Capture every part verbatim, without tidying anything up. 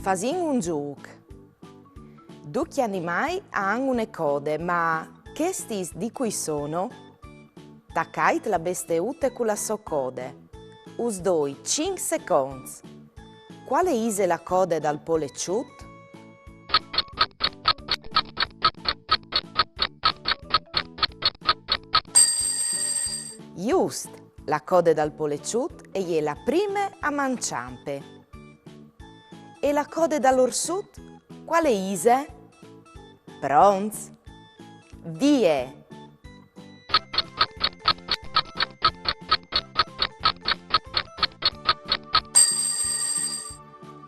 Fasìn un zûc. Ducj i animâi a àn une code, ma chestis di cui sono? Tacait la besteute cu la sô code. Us doi cinc seconts. Cuale ise la code dal poleçut? Just, la code dal poleçut e je la prime a man çampe. E la code dal orsut, cuale ise? Pronts? Vie!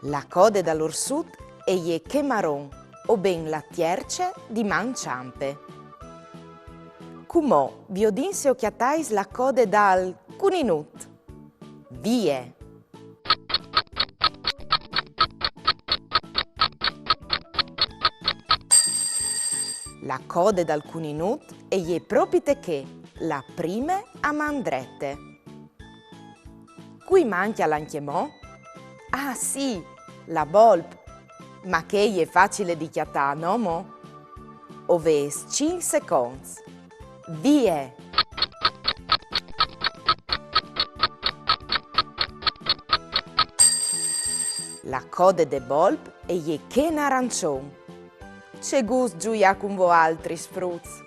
La code dal orsut e je chê maron, o ben la tierce di man çampe. Cumò viodìn se o cjatais la code dal cuninut. Vie! La code dal cuninut e je propite chê, la prime a man drete. Cui mancjal ancjemò? Ah sì, la bolp! Ma chê e je facile di cjatâ, no mo? O vês cinc seconts. Vie! La code de bolp e je chê narançon. Ce gust zuiâ cun voaltris, fruts!